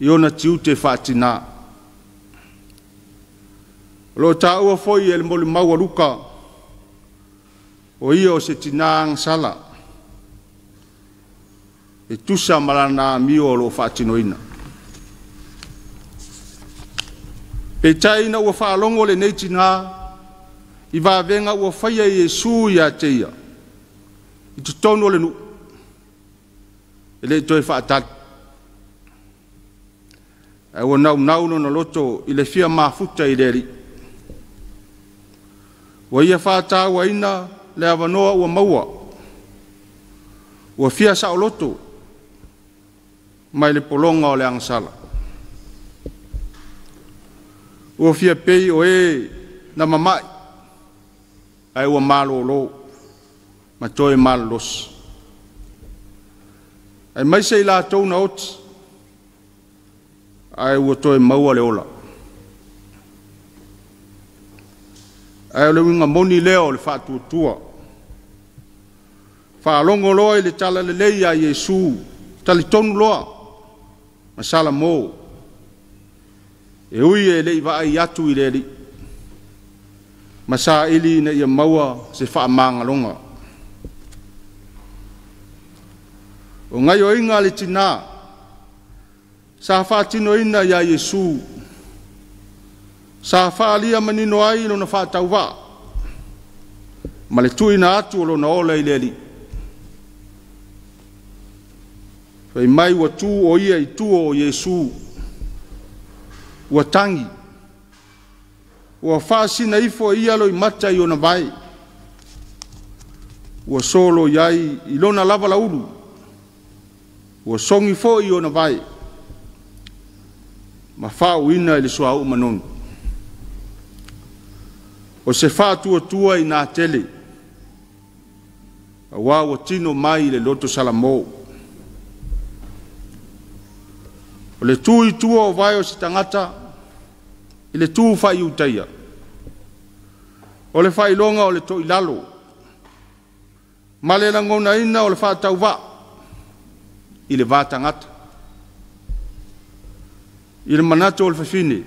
I ona tiute faatinā. O lo o taua foi e le molimau a Luka, o ia o se tinā agasala, e tusa ma lana amio o lo o faatinoina. Peitai ina ua faalogo lenei tinā i vavega ua faia e Iesu ia te ia, i totonu o le nuu, e le i toe faatali, ae ua naunau lona loto i le fia mafuta i le Alii. Ua ia fatāuaina le avanoa ua maua, ua fia saoloto mai le pologa o le agasala. Ua fia pei o e na mamai, ae ua malolo ma toe malolosi. Aemaise i latou na oti, ae ua toe maua le ola. Ae o le uiga moni lea o le faatuatua. Faalogo loa i le talalelei a Iesu, talitonu loa ma salamo, e ui e le i vaai atu i le Alii, ma saili ina ia maua se faamagaloga. O gaoioiga a le tinā sa faatinoina iā Iesu, sa faaalia manino ai lona faatauvaa ma le tuuina atu o lona ola i le Alii. Fai mai ua tu o ia i tua o Iesu, ua tagi, ua faasina ifo e ia loimata i ona vae, ua soloi ai i lona lava laulu, ua sogi foi i ona vae, ma faauuina i le suauu manogi. O se faatuatua i tele, aua ua tino mai i le loto salamo. O le tu i tua o vae o se tagata i le tu faaiutaia, o le faailoga o le toilalo, ma le lagonaina o le faatauvaa i le va tagata. I le manatu o le fafine,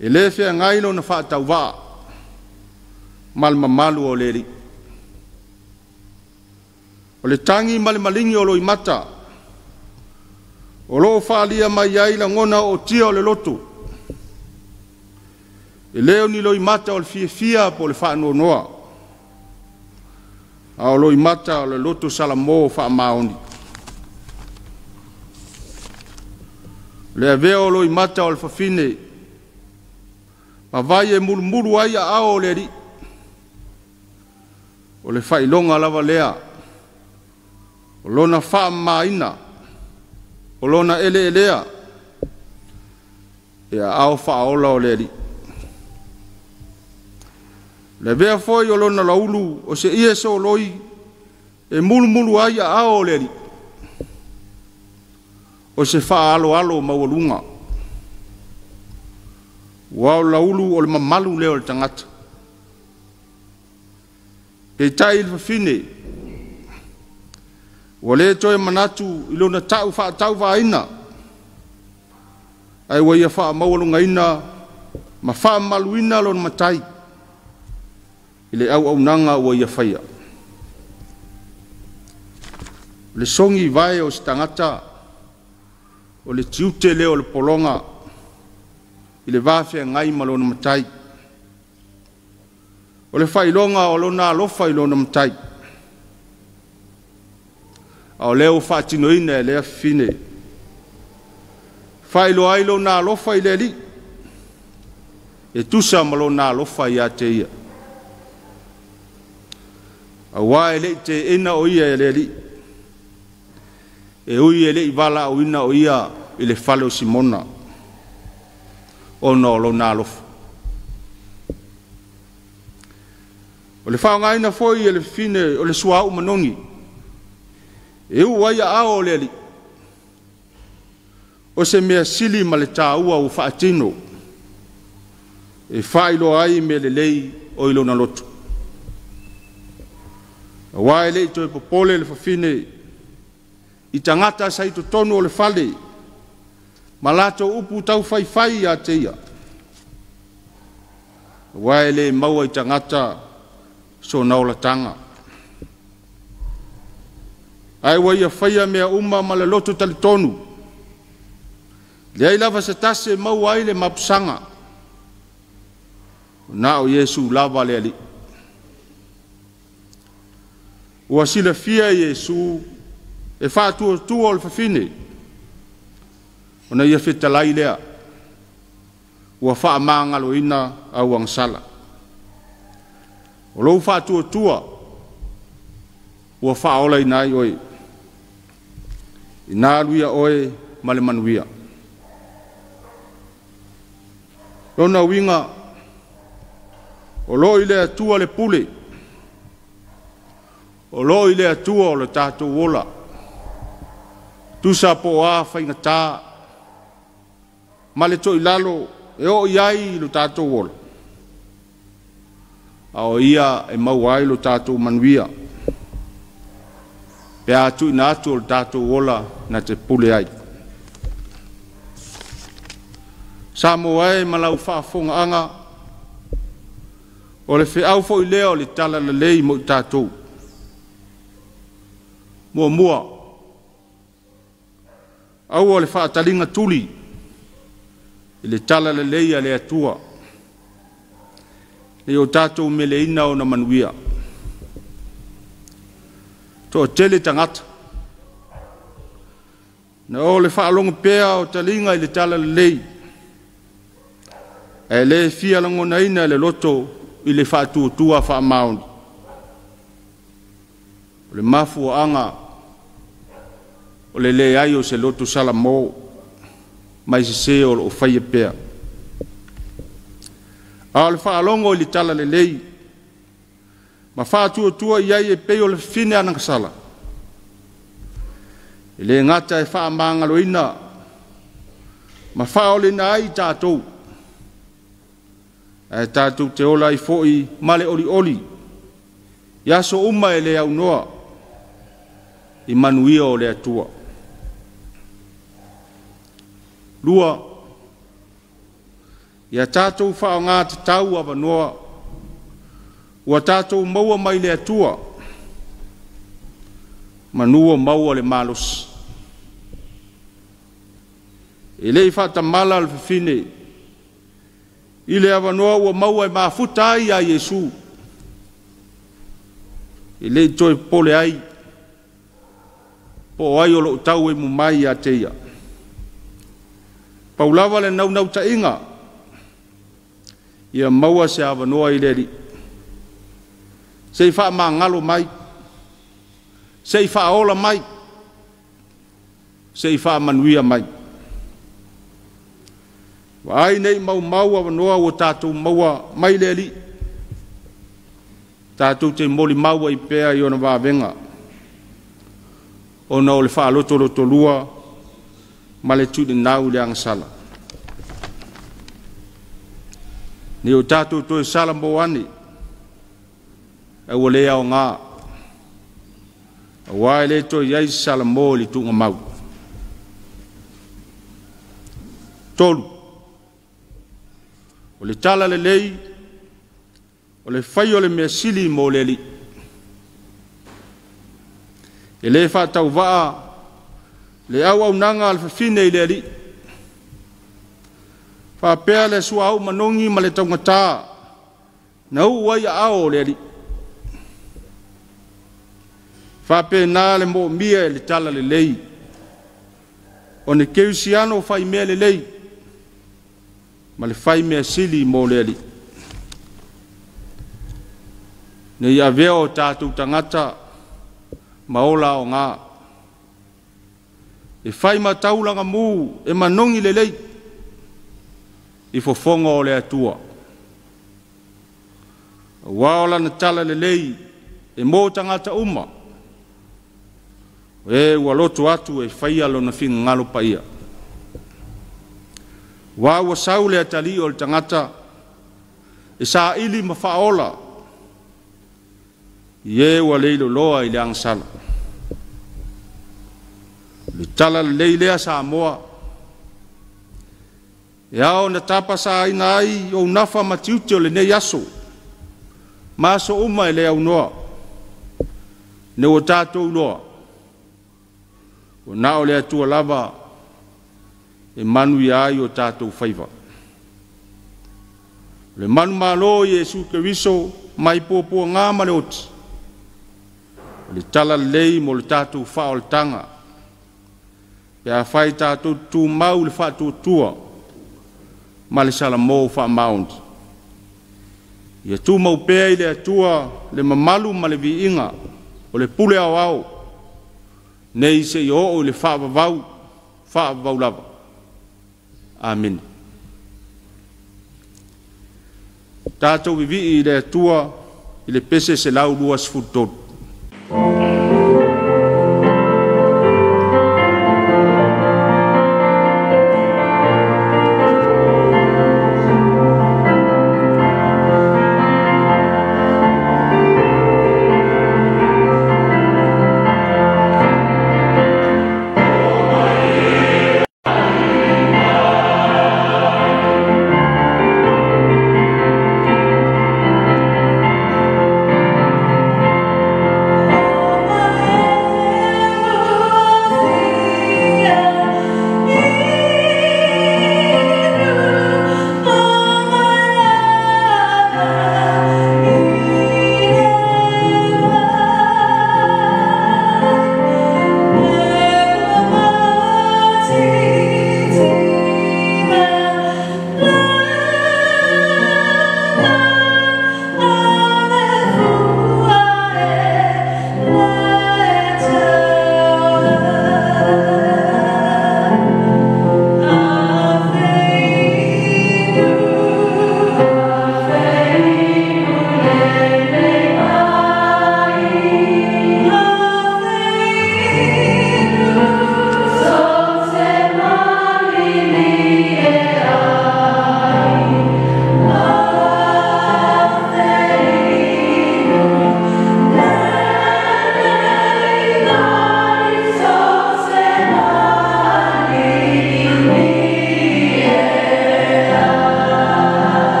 e le feagai lona faatauvaa ma le mamalu o le Alii. O le tagi ma le maligi o loimata, o lo o faaalia mai ai lagona ootia o le loto, e le o ni loimata o le fiafia po o le faanoanoa, a o loimata o le loto salamo faamaoni. O le avea o loimata o le fafine, ma vai e mulumulu ai aao o le Alii, o le faailoga lava lea, o lona faamamaina, o lona eleelea, e aao faaola o le Alii. O le avea foi o lona laulu o se ie soloi e mulumulu ai aao o le Alii, o se faaaloalo maualuga, ua o laulu o le mamalu lea o le tagata. Peitai i le fafine, ua le toe manatu i lona tau faatauvaaina, ae ua ia faamaualugaina ma faamamaluina lona matai i le auaunaga ua ia faia. O le sogi vae o se tagata, o le tiute lea o le pologa i le va feagai ma lona matai. O le faailoga o lona alofa i lona matai. A o lea ua faatinoina e lea fafine, faailoa ai lona alofa i le Alii, e tusa ma lona alofa ia te ia. Aua e le i teena o ia e le Alii, e ui e le i valaauina o ia i le fale o Simona, ona o lona alofa. O le faaaogaina foi e le fafine o le suauu manogi, e uu ai aao o le Alii, o se mea sili ma le taua ua faatino, e faailoa ai mea lelei o i lona loto. Aua e le i toe popole le fafine i tagata sa i totonu o le fale, Ma latou upu taufaifai ia te ia. Aua e le maua i tagata sona olataga. Ae ua ia faia mea uma ma le loto talitonu. Leai lava se tasi e maua ai le mapusaga. Na o Iesu lava le Alii. Ua silafia e Iesu e faatuatua o le fafine, ona ia fetalai lea, ua faamagaloina au agasala. O lou faatuatua ua faaolaina ai oe. Ina alu ia oe ma le manuia. Lona uiga, o lo o i le Atua le pule, o lo o i le Atua o le tatou ola, tusa po o a faigata ma le toilalo e oo i ai lo tatou ola, a o ia e maua ai lo tatou manuia, pe a tuuina atu o le tatou ola na te pule ai. Samoa e ma lau faafofogaaga, o le feau foi lea o le talalelei mo i tatou. Muamua, aua le faataliga tuli i le talalelei a le Atua, ne i o tatou meleina ona manuia. Toatele tagata, na o le faalogo pea o taliga i le talalelei, ae le fia lagonaina e le loto i le faatuatua faamaoni. O le mafuaaga o le leai o se loto salamo mai sese o lo o faia pea. A o le faalogo i le talalelei ma faatuatua i ai e pei o le fafine anagasala, e le gata e faamagaloina ma faaolaina ai tatou, ae tatou te ola ai foi ma le olioli i aso uma e le aunoa i manuia o le Atua. 2, ia tatou faaaoga tatau avanoa ua tatou maua mai le Atua, manu o maua le malosi. E le i faatamala le fafine i le avanoa ua maua e mafuta ai ia Iesu, e le i toe popole ai po o ai o lo o tauemu mai ia te ia. Pau lava le naunautaiga, ia maua se avanoa i le Alii, se i faamagalo mai, se i faaola mai, se i faamanuia mai. Vaai nei maumau avanoa ua tatou maua mai le Alii, tatou te molimau ai pea i ona vavega, ona o le faalotolotolua ma le tuuninau i le agasala. Ne i o tatou toe sala mo ane, ae ua le aoga, aua e le toe i ai se salamo i le tuugamau. 3, o le talalelei, o le fai o le mea sili mo le Alii. E le faatauvaa le auaunaga a le fafine i le Alii. Faapea le suauu manogi ma le taugata na uu ai aao o le Alii. Faapena le moomia e le talalelei, o ne kerisiano fai mea lelei ma le fai mea sili mo le Alii. Ne i avea o tatou tagata ma ola aoga, e fai ma taulaga mu e manogi lelei i fofoga o le Atua. Aua o lana talalelei e mo tagata uma, o e ua loto atu e faia lona finagalo paia. Aua ua sau le atalii o le tagata e saili ma faaola, i e ua leiloloa i le agasala. Le talalelei lea Samoa, E ao ona tapasāina ai ou nafa ma tiute o lenei aso, ma aso uma e le aunoa, ina ua tatou iloa, ua na o le Atua lava e manuia ai o tatou faiva. O le manumalo o Iesu Keriso mai puapuaga ma le oti, o le talalelei mo le tatou faaolataga, pe afai tatou te tumau i le faatuatua ma le salamo faamaoni. Ia tumau pea i le Atua le mamalu ma le viiga o le pule aoao, nei seia oo i le faavavau, faavavau lava. Amene. Tatou vivii i le Atua i le pese 123.